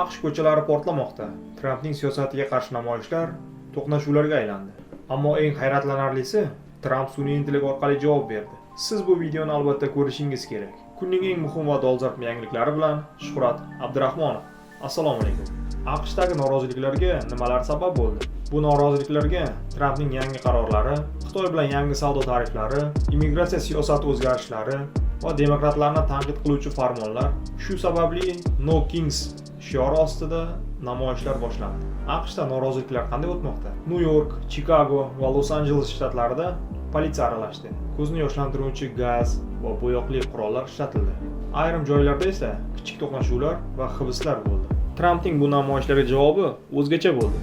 AQSh ko'chalari portlamoqda. Trampning siyosatiga qarshi namoyishlar to'qnashuvlarga aylandi. Ammo eng hayratlanarlisi, Tramp sun'iy intellekt orqali javob berdi. Siz bu videoni albatta ko'rishingiz kerak. Kunning eng muhim va dolzarb yangiliklari bilan Shuhrat Abdurahmonov. Assalomu alaykum. AQShdagi noroziliklarga nimalar sabab bo'ldi? Bu noroziliklarga Trampning yangi qarorlari, Xitoy bilan yangi savdo tariflari, immigratsiya siyosati o'zgarishlari va demokratlarni tanqid qiluvchi farmonlar, shu sababli "No Kings" shiori ostida namoyishlar boshlandi. AQShda noroziliklar qanday o'tmoqda? Nyu-York, Chikago va Los-Anjeles shtatlarida politsiya aralashdi. Ko'zni yoshlantiruvchi gaz va bo'yoqli qurollar ishlatildi. Ayrim joylarda esa kichik to'qnashuvlar va hibslar bo'ldi. Trampning bu namoyishlarga javobi o'zgacha bo'ldi.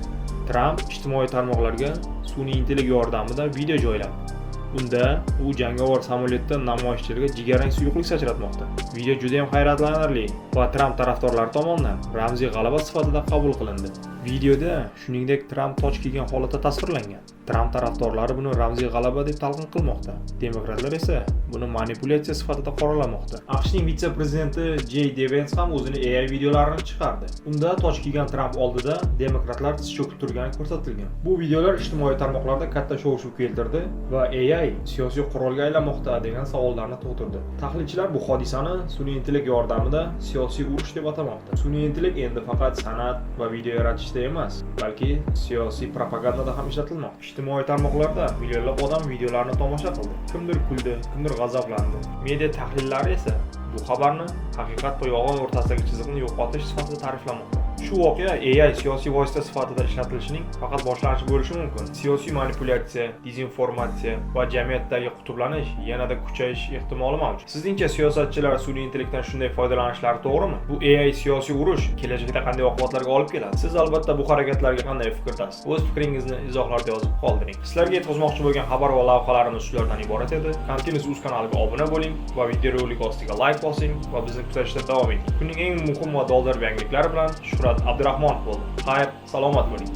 Tramp ijtimoiy tarmoqlarga sun'iy intellekt yordamida video joyladi. Unda u jangovar samolyotda namoyishchilarga jigarrang suyuqlik sachratmoqda. Video juda ham hayratlanarli va Tramp tarafdorlari tomonidan ramziy g'alaba sifatida qabul qilindi. Videoda shuningdek Tramp toj kiygan holatda tasvirlangan. Tramp tarafdorlari buni ramziy g'alaba deb talqin qilmoqda. Demokratlar esa buni manipulyatsiya sifatida qoralamoqda. AQShning vitse-prezidenti Jey Di Vens ham o'zini AI videolarini chiqardi. Unda toj kiygan Tramp oldida demokratlar tiz cho'kib turgani ko'rsatilgan. Bu videolar ijtimoiy tarmoqlarda katta shov-shuv keltirdi va AI siyosiy qurolga aylanmoqda degan savollarni tug'dirdi. Tahlilchilar bu hodisani sun'iy intellekt yordamida siyosiy urush deb atamoqda. Sun'iy intellekt endi faqat san'at va video yaratishda emas, balki siyosiy propagandada ham ishlatilmoqda. Ijtimoiy tarmoqlarda millionlab odam videolarni tomosha qildi. Kimdir kuldi, kimdir g'azablandi. Media tahlillari esa bu xabarni haqiqat va yolg'on o'rtasidagi chiziqni yo'qotish sifatida ta'riflamoqda. Shu voqea AI siyosiy vosita sifatida ishlatilishining faqat boshlanishi bo'lishi mumkin. Siyosiy manipulyatsiya, dezinformatsiya va jamiyatdagi qutublanish yanada kuchayish ehtimoli mavjud. Sizningcha, siyosatchilar sun'iy intellektdan shunday foydalanishlari to'g'rimi? Bu AI siyosiy urush kelajakda qanday oqibatlarga olib keladi? Siz albatta bu harakatlarga qanday fikrdasiz? O'z fikringizni izohlarda yozib qoldiring. Sizlarga yetkazmoqchi bo'lgan xabar va lavhalarimiz shulardan iborat edi. Continuous Uz kanaliga obuna bo'ling va videorolik ostiga layk bosing va bizni kuzatishda davom eting. Kunning eng muhim va dolzarb yangiliklari bilan Shuhrat Abdurahmonov bo'ldi. Xayr, salomat bo'ling.